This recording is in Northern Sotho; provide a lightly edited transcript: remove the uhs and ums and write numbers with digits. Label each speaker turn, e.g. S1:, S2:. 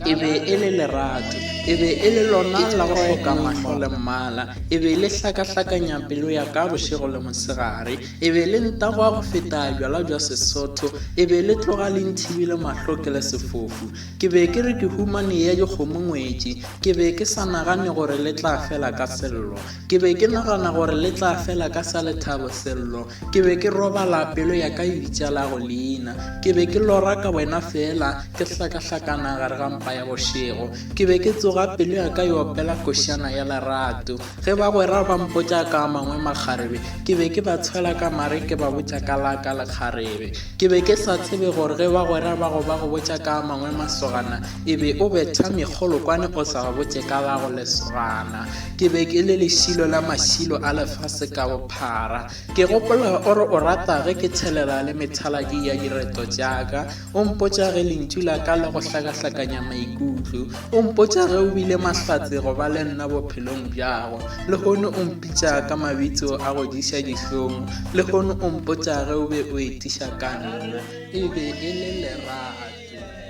S1: E be e le lerato. E be e le lona la go hloka mahlo le mmala. E be le hlakahlakanya pelo ya ka bošego le mosegare. E be le ntagwa go feta bjala bja Sesotho. E be le tloga le nthibile mahlo ke le sefofu. Ke be ke re ke humane ya dikgomo ngwetši. Ke be ke sa nagane gore le tla fela ka sello. Ke be ke nagana gore le tla fela ka sa lethabo sello. Ke be ke robala pelo ya ka e bitša la go leina. Ke be ke lora ka wena fela, ke hlakahlakana gare ga mpa ya bošego. Ke be ke tsoga pelo ya ka e opela košana ya lerato. Ge bagwera ba mpotša ka a mangwe makgarebe, ke be ke ba tshwela ka mare ke ba botša ka la ka lekgarebe. Ke be ke sa tsebe gore ge bagwera ba go ba go botša ka a mangwe masogana, e be o betha mekgolokwane o sa ba botše ka la go lesogana. Ke be ke le lešilo la mašilo a lefase ka bophara. Ke gopola o re o rata ge ke thelela le methaladi ya direto tša ka. O mpotša ge lentšu la ka le go hlakahlakanya maikutlo. O mpotša ge o bile mahlatse go ba le nna bophelong bjago. Lehono o mpitša ka mabitso a go diša dihlong. Lehono o mpotša ge o be o etiša ka nna. E be e le lerato.